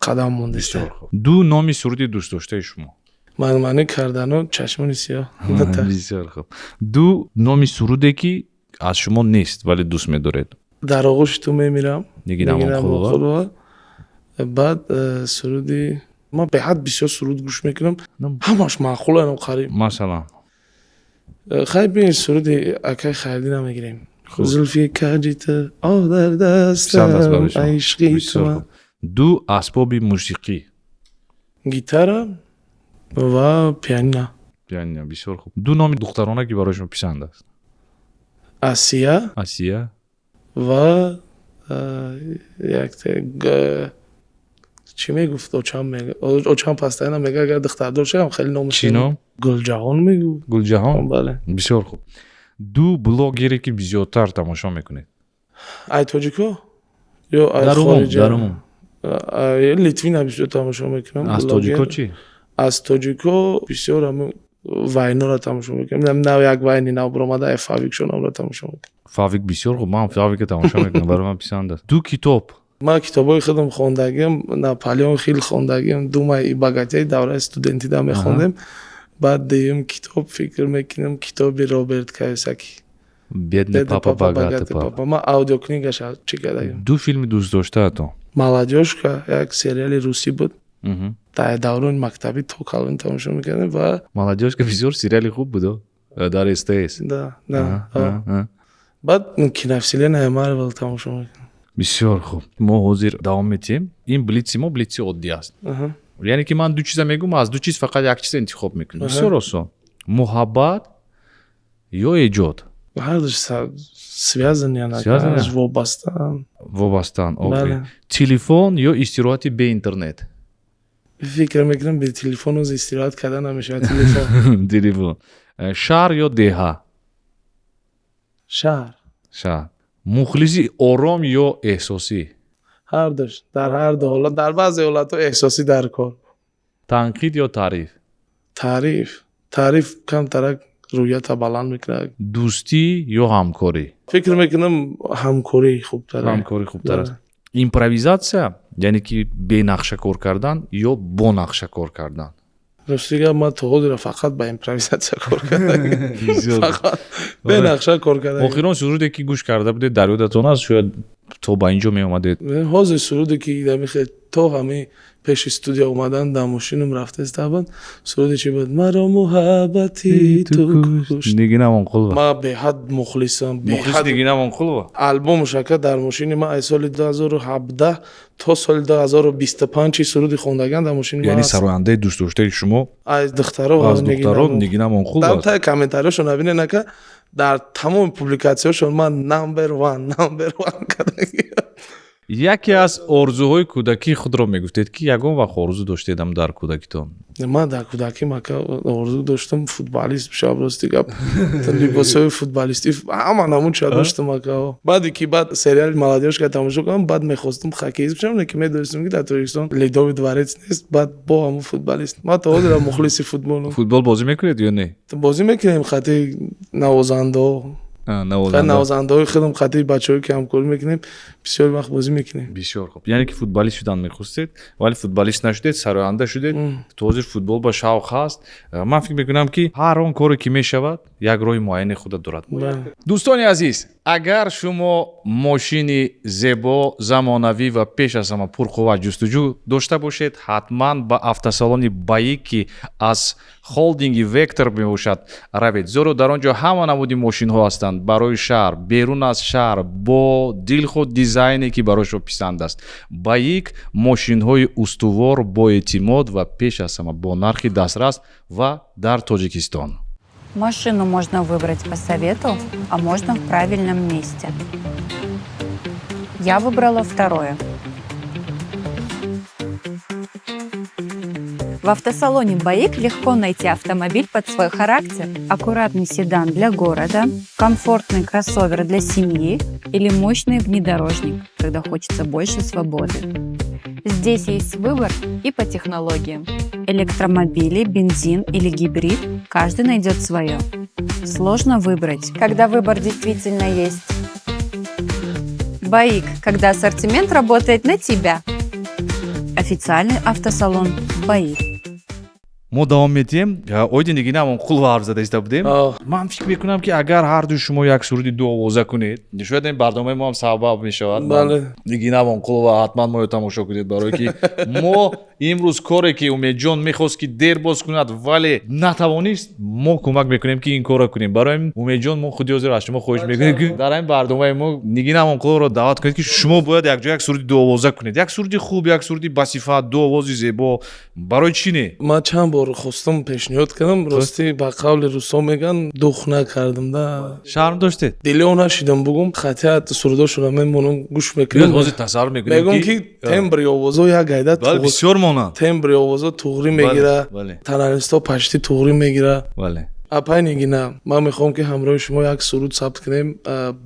қадам мондиста. Бисёр хуб. Ду номи суруди дӯстдоштаи шумо? Манманӣ кардану Чашмони сиёҳ. Бисёр хуб. Ду номи суруде, ки аз шумо нест, вале дӯст медоред? Дар оғӯши ту мемирам. Нигина Амонқулова. Амонқулова. Баъд суруди ман, беҳад бисёр суруд гӯш мекунам, ҳамаш маъқулам қариб. Масалан? Хай, бин, суруди акай Хайрдина мегирем, зулфи каҷи ту о дар Писанд аст дастам барои шумо. ишқи ту Бисёр ман. хуб. Ду асбоби мусиқӣ? Гитара ва пианино. Пианино, бисёр хуб. Ду номи духтарона, ки барои шумо писанд аст? Асия. Асия. Ва якте чӣ мегуфт очам, очам постоянно мега, агар духтардор шавам, хеле номаш Чӣ ном? Гулҷаҳон мегуфт. Гулҷаҳон. Бале. Бисёр хуб. Ду блогере, ки бисёртар тамошо мекунед? Ай тоҷико ё ай Дар умум. хориҷа? Дар умум. Литвина бисёр тамошо мекунам. Аз блогер. тоҷико чӣ? Аз тоҷико бисёр ҳамин вайнора тамошо мекунам. Нав як вайни нав баромада, ай Фавик шонамро тамошо мекунам. Фавик бисёр хуб. Ман Фавика тамошо мекунам, барои ман писанд аст. Ду китоб? Ман китобҳои худам хондагиам, Наполеон Хилл хондагиам, Думай и богатей, давраи студентида мехондем. Баъд дуюм китоб, фикр мекунам, китоби Роберт Киёсаки. Бедный папа, богатый папа. Ман аудиокнигаша чӣ кардагим. Ду филми дӯстдоштаатон? Молодёжка, як сериали русӣ буд, дар даврони мактабӣ то калон тамошо мекардем, ва Молодёжка бисёр сериали хуб буд дар СТС. Да. Баъд киновселенная Марвел тамошо мекунам. Бисёр хуб. Мо ҳозир давом метиҳем. Ин блитси мо блитси оддӣ аст, яъне ки ман ду чиза мегӯм, аз ду чиз фақат як чиза интихоб мекунем. Бисёр осон. Муҳаббат ё эҷод? Ҳардуш связаны. Связаны? Вобастаанд. Вобастаанд. Бале. Телефон ё истироҳати беинтернет? Фикр мекунам, бе телефон оз истироҳат карда намешавад. Телефон. Телефон. Шаҳр ё деҳа? Шаҳр. Шаҳр. Мухлиси ором ё эҳсосӣ? Ҳардуш, дар ҳар ду ҳолат. Дар баъзе ҳолатҳо эҳсосӣ дар кор. Танқид ё таъриф? Таъриф. Таъриф камтарак рӯҳията баланд мекунад. Дӯстӣ ё ҳамкорӣ? Фикр мекунам, ҳамкорӣ хубтар. Ҳамкорӣ хубтар аст. Импровизатсия, яъне ки бенақша кор кардан, ё бо нақша кор кардан? Рости гап, ман то ҳозира фақат ба импровизатсия кор кардам, фақат бенақша кор кардам. Охирон суруде ки гӯш карда будед, дар ёдатон аст? Шояд то ба ин ҷо меомадед. Ҳозир суруде ки дамихе то ҳами пеши студия омадан дар мошинам рафтаистабад, суруде чи буд, «Маро муҳаббати ту кушт». Нигина Амонқулова. Ман беҳад мухлисам. Мухлиси Нигина Амонқулова. Альбомаш, ака, дар мошини ман аз соли 2017 то соли 2025 суруди хондаган дар мошини ман Яъне аст. сарояндаи дӯстдоштаи шумо Аз духтаро аз духтаро Нигина Амонқулова дар аст. таи комментариёшон набинед, ака, дар тамоми публикатсияҳошон ман number one, number one кардаги. Яке аз орзуҳои кӯдакии худро мегуфтед, ки ягон вақт орзу доштедам дар кӯдакитон. Ман дар кӯдаким, ака, орзу доштам футболист бишавам. Рости гап, либосҳои футболистӣ, ҳама намудша доштам, ака. Баъде ки баъд сериали «Молодёжка» тамошо кардам, баъд мехостам хоккеист бишавам, лекин медонистам, ки дар Тоҷикистон Ледовый дворец нест. Баъд бо ҳамун футболист. Ман то ҳозира мухлиси футболам. Футбол бозӣ мекунед ё не? Бозӣ мекунем хати навозандаҳо. Навозанда. Навозандаҳои худам, хати бачаҳое ки ҳамкорӣ мекунем, бисёр вақт бозӣ мекунем. Бисёр хуб. Яъне ки футболист шудан мехостед, вале футболист нашудед, сароянда шудед. То ҳозир футбол ба шавқ ҳаст. Ман фикр мекунам, ки ҳар он коре ки мешавад, як роҳи муайяни худа дорад. Дӯстони азиз, агар шумо мошини зебо, замонавӣ ва пеш аз ҳама пурқувват ҷустуҷӯ дошта бошед, ҳатман ба автосалони «Баик», ки аз холдинги «Вектор» мебошад, равед, зеро дар он ҷо ҳама намуди мошинҳо ҳастанд барои шаҳр, берун аз шаҳр, бо дилхоҳ дизайне, ки барои шумо писанд аст. «Баик» — мошинҳои устувор, боэътимод ва пеш аз ҳама бо нархи дастрас ва дар Тоҷикистон. Машину можно выбрать по совету, а можно в правильном месте. Я выбрала второе. В автосалоне «Баик» легко найти автомобиль под свой характер. Аккуратный седан для города, комфортный кроссовер для семьи или мощный внедорожник, когда хочется больше свободы. Здесь есть выбор и по технологиям. Электромобили, бензин или гибрид, каждый найдет свое. Сложно выбрать. Когда выбор действительно есть. «Баик», когда ассортимент работает на тебя. Официальный автосалон «Баик». Мо давом медиҳем. Оиди Нигина Амонқулова ҳарф зада иста будем. Ман фикр мекунам, ки агар ҳардуи шумо як суруди дуовоза кунед, шояд ин барномаи мо ҳам сабаб мешавад. Нигина Амонқулова, ҳатман моё тамошо кунед, барое ки мо имрӯз коре ки Умедҷон мехост, ки дер боз кунад, вале натавонист, мо кӯмак мекунем, ки ин корро кунем. Барои ин, Умедҷон, мо худи ҳозир аз шумо хоҳиш мекунем, ки дар ин барномаи мо Нигина Амонқуловаро даъват кунед, ки шумо бояд якҷо як суруди дуовоза кунед, як суруди хуб, як суруди басифат, дуовози зебо. Барои чӣ не? Ман чанд бор хостам, пешниҳод кардам. Ростӣ, ба қавли русо меган, дух накардам да. Шарм доштед? Дилио нашидам бугум, хотя сурудошонро мемонам, гӯш мекунам. Ҳозир тасаввур мекунем. Мегӯм, ки тембри овозо як гайда Бале, бисёр монанд. Тембри овозо туғрӣ мегира, тоналностьҳо почти туғрӣ мегира. Апай Нигина, ман мехоҳам, ки ҳамроҳи шумо як суруд сабт кунем,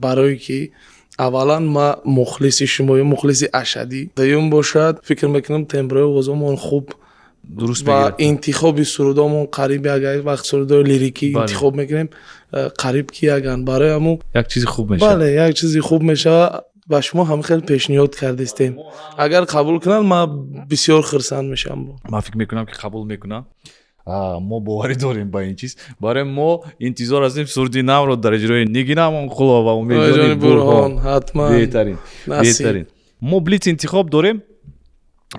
барое ки аввалан ман мухлиси шумоё, мухлиси ашадӣ. Дуюм бошад, фикр мекунам, темброи овозомон хуб дуруст ва мегирад. Интихоби сурудомон қариб як, вақт сурудои лирикӣ интихоб мекунем, қариб ки яган. Барои ҳамун Як чизи хуб мешавад. Бале, як чизи хуб мешавад. Ба шумо ҳам хеле пешниҳод кардистем, агар қабул кунанд, ман бисёр хурсанд мешавам. Ман фикр мекунам, ки қабул мекунам. Мо боварӣ дорем ба ин чиз. Барои мо интизор ҳастем суруди навро дар иҷрои Нигина Амонқулова ва Умедҷони Умедҷони Бурҳон. Бурҳон. Ҳатман. Беҳтарин. Насиб. Беҳтарин. Мо блиц интихоб дорем.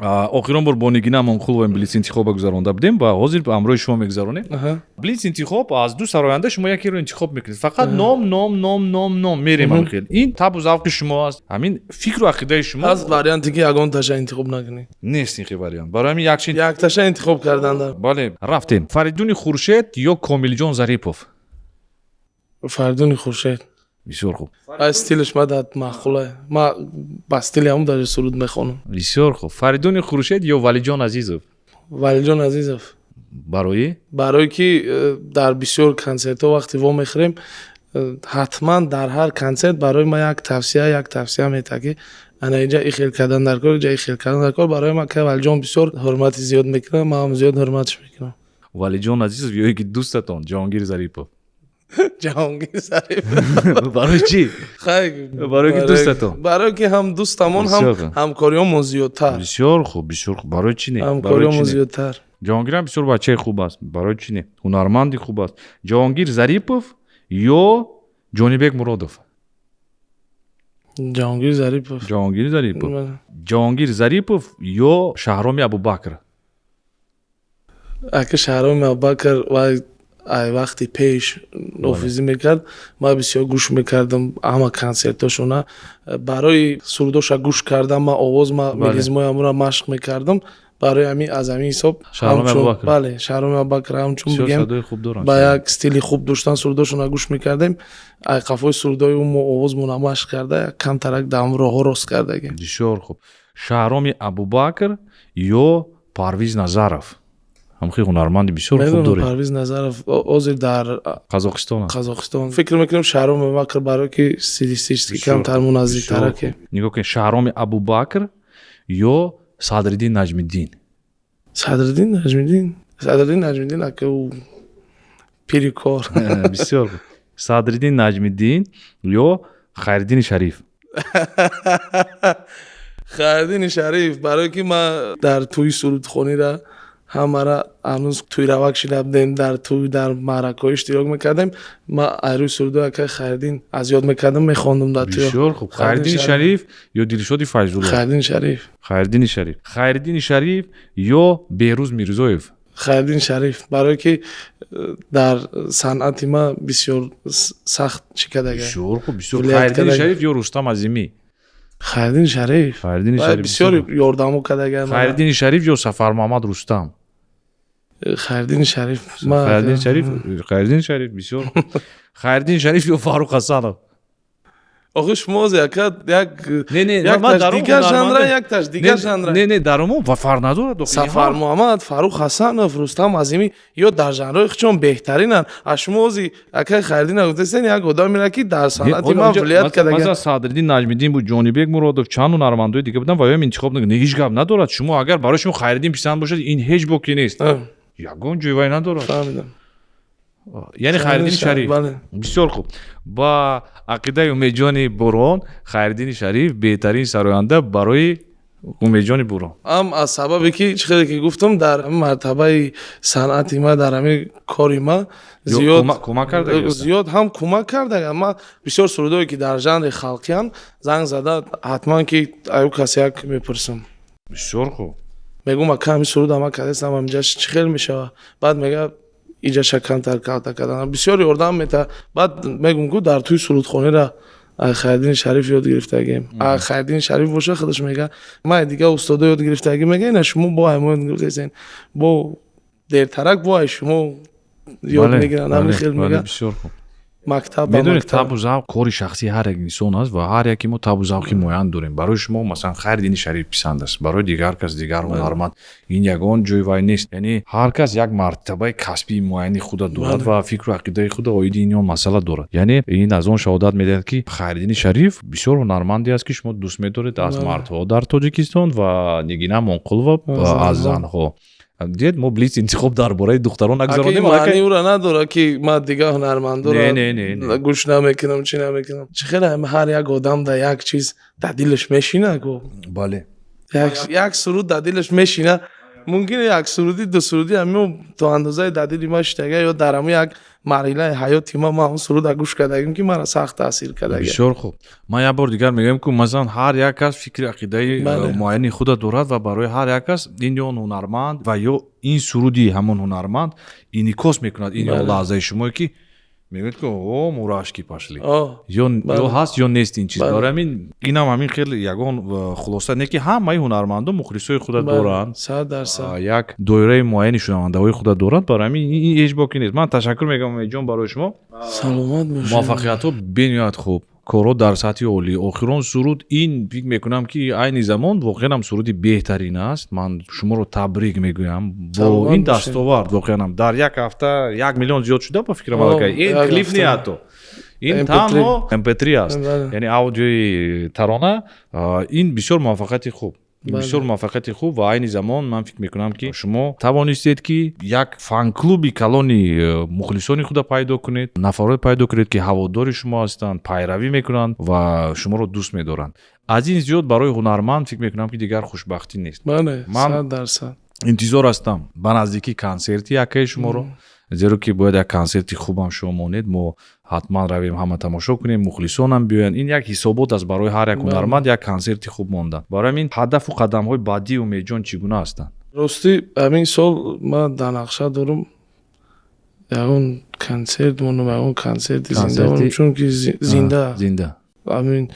Охирон бор бо Нигина Амонқулова ин блиц интихоба гузаронда будем ва ҳозир ҳамроҳи шумо мегузаронем. Блиц интихоб: аз ду сароянда шумо якеро интихоб мекунед. Фақат ном, ном, ном, ном, ном мерем. Ҳамин хел, ин табу завқи шумо аст, ҳамин фикру ақидаи шумо. Аз варианте, ки ягон таша интихоб накунӣ? Нест ин хел вариант. Барои ҳамин якчин. Якташа интихоб кардан. Бале, рафтем. Фаридуни Хуршед ё Комилҷон Зарипов? Фаридуни Хуршед. Бисёр хуб. Ай стилаш ма дад маъқула, ма ба стили ҳамун даже суруд мехонам. Бисёр хуб. Фаридуни Хуршед ё Валиҷон Азизов? Валиҷон Азизов. Барои? Барое ки дар бисёр консертҳо вақте вомехӯрем, ҳатман дар ҳар консерт барои ма як тавсия метаҳад, ки ана инҷа и хел кардан дар кор, инҷа и хел кардан дар кор. Барои ма ка Валиҷон бисёр ҳурмати зиёд мекунам, ман ҳам зиёд ҳурматш мекунам. Валиҷон Азизов ё ки дӯстатон Ҷаҳонгир Зарипов? Ҷаҳонгир Зарипов. Барои чӣ? Хай. Барои ки дӯстатон? Барое ки ҳам дӯстамон, ҳам Бисёр хуб. ҳамкориёмон зиёдтар. Бисёр хуб, бисёр хуб. Барои чӣ не? Барои чӣ Ҳамкориёмон не? зиёдтар. Ҷаҳонгирам бисёр бачаи хуб аст, барои чӣ не? Ҳунарманди хуб аст. Ҷаҳонгир Зарипов ё Ҷонибек Муродов? Ҷаҳонгир Зарипов. Ҷаҳонгир Зарипов. Бале. Ҷаҳонгир Зарипов ё Шаҳроми Абубакр? Ака, Шаҳроми Абубакр вай ай вақти пеш нофизӣ мекард, ман бисёр гӯш мекардам ҳама консертҳошона. Барои сурудоша гӯш кардам, ман овоз, ма мелизмои ҳамура машқ мекардам. Барои ҳамин, аз ҳамин ҳисоб Шаҳроми Абубакр. Бале, Шаҳроми Абубакр ҳамчун Бисёр бигем садои хуб доранд. ба як стили хуб доштан, сурудошона гӯш мекардем. Ай қафои сурудои ӯ мо овозмона машқ карда, як камтарак дар ҳамн роҳҳо рост кардагем. Бисёр хуб. Шаҳроми Абубакр ё Парвиз Назаров? Ҳамхи ҳунарманди бисёр хуб Медонам. доред. Парвиз Назаров ҳозир дар Қазоқистон аст. Қазоқистон. Фикр мекунам, Шаҳроми Абубакр, барое ки стилистически Бисёр камтар хуб, муназдиктараке. бисёр хуб. Нигоҳ кунед, Шаҳроми Абубакр ё Садриддин Наҷмиддин? Садриддин Наҷмиддин. Садриддин Наҷмиддин, ака, ӯ пири кор. Бисёр хуб. Садриддин Наҷмиддин ё Хайриддини Шариф? Хайриддини Шариф, барое ки ман дар тӯи сурудхонира ҳамара ҳанӯз тӯйравак шида будем, дар тӯй, дар маъракаҳо иштирок мекардем, ман айрӯи сурудои акаи Хайриддин аз ёд мекардам, мехондам дар тӯё. Бисёр хуб. Хайриддини Шариф ё Дилшоди Файзулло? Хайриддини Шариф. Хайриддини Шариф. Хайриддини Шариф ё Беҳрӯз Мирзоев? Хайриддин Шариф, барое ки дар санъати ман бисёр сахт чӣ кардага. Бисёр хуб, бисёр. Влиять Хайриддини кардага. Шариф ё Рустам Азимӣ? Хайриддин Шариф. Хайриддини Вай Шариф. бисёр ёрдамо кардага мана. Хайриддини Шариф ё Сафармуҳаммад Рустам? Хайриддини Шариф. Хайриддини Шариф. Хайриддини Шариф, бисёр хуб. Хайриддини Шариф ё Фаррух Ҳасанов? Охи, шумо ҳозир, ака, як Не, не, якташ ман дар он дигар жанра, ҳунарманде- якташ дигар жанра. Не, не, дар умум ва фарқ надорад охи. Сафармуҳаммад, Фаррух Ҳасанов, Рустам Азимӣ ё дар жанрҳои худшон беҳтаринанд. А шумо ҳозир акаи Хайриддина гуфтастен, як одамеро, ки дар санъати ман влиять кардага. Масалан, Садриддин Наҷмиддин буд, Ҷонибек Муродов, чанд ҳунармандои дига буданд ва ём интихоб накард. Не, ҳеҷ гап надорад. Шумо агар барои шумо Хайриддин писанд бошад, ин ҳеҷ боке нест, ягон ҷой вай надорад. Фаҳмидам. Яъне Хайриддини Шариф. Бале. Бисёр хуб. Ба ақидаи Умедҷони Бурҳон, Хайриддини Шариф беҳтарин сароянда барои Умедҷони Бурҳон. Ҳам аз сабабе ки чӣ хеле ки гуфтам, дар ҳамин мартабаи санъати ма, дар ҳамин кори ма Ё зиёд кӯмак кардагӣ аст? Зиёд ҳам кӯмак кардага. Ман бисёр сурудое ки дар жанри халқиянд, занг зада ҳатман ки аю кас як мепурсам. Бисёр хуб. Мегӯм, ака, ҳамин суруда ма кардастам, ҳаминҷа чӣ хел мешава? Баъд мега, иҷаша камтар калта кардан. Бисёр ёрдам мета. Баъд мегӯм, ку дар тӯи сурудхонира Хайриддини Шариф ёд гирифтагем. Хайриддини Шариф боша, худаш мега, ман дига устодо ёд гирифтагӣ. Мега, ина шумо бо ай мо ёд гирифтесен, бо дертарак бо ай шумо ёд мегиранд. Ҳамин хел мега. Бисёр хуб. Мактаб ба Медонед, мактаб. табу завқ кори шахсии ҳар як инсон аст ва ҳар яке мо табу завқи муайян дорем. Барои шумо, масалан, Хайриддини Шариф писанд аст, барои дигар кас дигар ҳунарманд. Ин ягон ҷои вай нест. Яъне ҳар кас як мартабаи касбии муайяни худа дорад ва фикру ақидаи худа оиди ин ё масъала дорад. Яъне ин аз он шаҳодат медиҳад, ки Хайриддини Шариф бисёр ҳунарманде аст, ки шумо дӯст медоред аз мардҳо дар Тоҷикистон ва Нигина Монқулова аз занҳо. Дид, мо блиц интихоб дар бораи духтарон Ака, ин нагузаронем. маъни ӯро надорад, ки ман дигар ҳунармандоро Не, не, не, не. гӯш намекунам, чӣ намекунам. Чӣ хеле ҳар як одам да як чиз дар дилаш мешина ку. Як суруд дар дилаш мешина. Мумкин як суруди, ду суруди ҳамин то андозаи дар дили ма шитага ё дар ҳамин як марҳилаи ҳаёти ма ман он суруда гӯш кардагим, ки маро сахт таъсир кардага. Бисёр хуб. Ман як бор дигар мегӯям, ку масалан, ҳар як кас фикри ақидаи муайяни худа дорад ва барои ҳар як кас ин ё он ҳунарманд ва ё ин суруди ҳамон ҳунарманд инъикос мекунад ин ё лаҳзаи шумое, ки Мегӯяд, ки о, мурашки пошли. Ё ҳаст, ё нест ин чиз. Барои ҳамин инам ҳамин хел ягон хулоса не, ки ҳамаи ҳунармандон мухлисои худа доранд, 100%. Як доираи муайяни шунавандаҳои худа доранд. Барои ҳамин ин ҳеҷ боки нест. Ман ташаккур мегӯям, Умедҷон, барои шумо. Саломат бошед. Муваффақиятҳо бениҳоят хуб, корҳо дар сатҳи олӣ. Охирон суруд ин, фикр мекунам, ки айни замон воқеан ҳам суруди беҳтарин аст. Ман шуморо табрик мегӯям бо ин дастовард. Воқеан ҳам дар як ҳафта 1 миллион зиёд шуда, ба фикрам, аллакай. Ин клип не, ҳатто ин танҳо mp3 аст, яъне аудиои тарона. Ин бисёр муваффақияти хуб, бисёр муваффақияти хуб. Ва айни замон ман фикр мекунам, ки шумо тавонистед, ки як фан-клуби калони мухлисони худа пайдо кунед, нафарое пайдо кунед, ки ҳаводори шумо ҳастанд, пайравӣ мекунанд ва шуморо дӯст медоранд. Аз ин зиёд барои ҳунарманд, фикр мекунам, ки дигар хушбахтӣ нест. Ман интизор ҳастам ба наздикӣ консерти якаи шуморо, зеро ки бояд як консерти хубам шумо монед, мо ҳатман равем, ҳама тамошо кунем, мухлисонам биёянд. Ин як ҳисобот аст барои ҳар як ҳунарманд, як консерти хуб мондан. Барои ҳамин ҳадафу қадамҳои баъдии Умедҷон чӣ гуна ҳастанд? Ростӣ, ҳамин сол ман дар нақша дорам ягон консерт монам, ягон консерти зинда монам, чунки зинда зинда. Ҳамин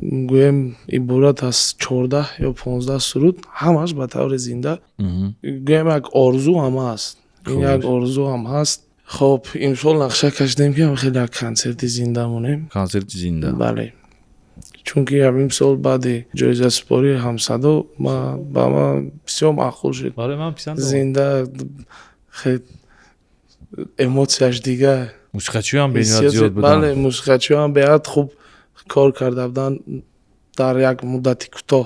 гӯем, иборат аз 14 ё 15 суруд, ҳамаш ба таври зинда. Гӯем, як орзу ҳам ҳаст, ин як орзу ҳам ҳаст. Хоб, имсол нақша кашидем, ки хеле як консерти зинда монем. Консерти зинда. Бале, чунки ҳамин сол баъди ҷоизасупории Ҳамсадо ба ман бисёр маъқул шуд. Зинда хел эмоцияш дигар. Мусиқачиёам бениҳоят зиёд буданд. Бале, мусиқачиёам беҳад хуб кор карда буданд дар як муддати кӯтоҳ.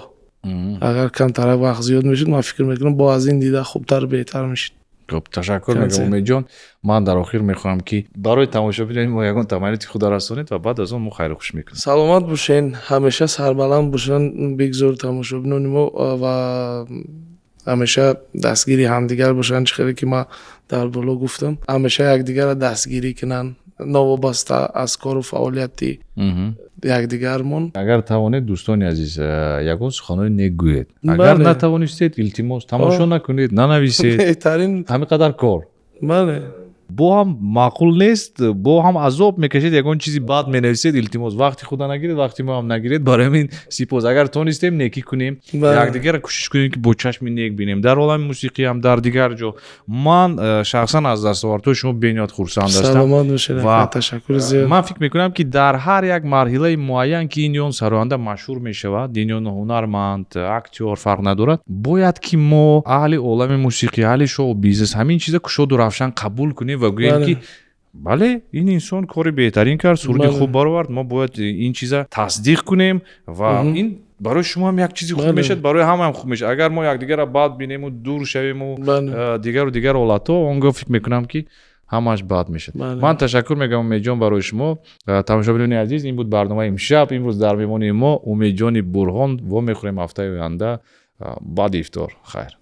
Агар камтарак вақт зиёд мешуд, ман фикр мекунам, бо аз ин дида хубтар, беҳтар мешуд. Хуб, ташаккур мегӯям, Умедҷон. Ман дар охир мехоҳам, ки барои тамошобинони мо ягон таманниёти худа расонед ва баъд аз он мо хайру хуш мекунем. Саломат бошен, ҳамеша сарбаланд бошанд, бигзор тамошобинони мо, ва ҳамеша дастгири ҳамдигар бошанд. Чӣ хеле ки ман дар боло гуфтам, ҳамеша якдигарро дастгирӣ кунанд, новобаста аз кору фаъолияти якдигармон. Агар тавонед, дӯстони азиз, ягон суханои нек гӯед. Агар натавонистед, илтимос, тамошо накунед, нанависед. Беҳтарин. Ҳамин қадар кор. Бо ҳам маъқул нест, бо ҳам азоб мекашед, ягон чизи бад менависед. Илтимос, вақти худа нагиред, вақти мо ҳам нагиред. Барои ҳамин сипос. Агар тонистем, некӣ кунем, якдигарро кӯшиш кунем, ки бо чашми нек бинем, дар олами мусиқӣ ҳам, дар дигар ҷо. Ман шахсан аз дастовардҳои шумо бениҳоят хурсанд ҳастам. Саломат бошед, ташаккури зиёд. Ман фикр мекунам, ки дар ҳар як марҳилаи муайян, ки ин ё он сароянда машҳур мешавад, ин ё он ҳунарманд, актёр, фарқ надорад, бояд ки мо, аҳли олами мусиқӣ, аҳли шоу бизнес, ҳамин чиза кушоду равшан қабул кунем ва гӯем, ки бале, ин инсон кори беҳтарин кард, суруди хуб баровард. Мо бояд ин чиза тасдиқ кунем ва ин барои шумо ҳам як чизи хуб мешавад, барои ҳамаам хуб мешавад. Агар мо якдигарро бад бинему дур шавему дигару дигар ҳолатҳо, он гоҳ фикр мекунам, ки ҳамааш бад мешавад. Ман ташаккур мегӯям, Умедҷон, барои шумо. Тамошобинони азиз, ин буд барномаи имшаб. Имрӯз дар меҳмони мо Умедҷони Бурҳон. Вомехӯрем ҳафтаи оянда баъди ифтор. Хайр.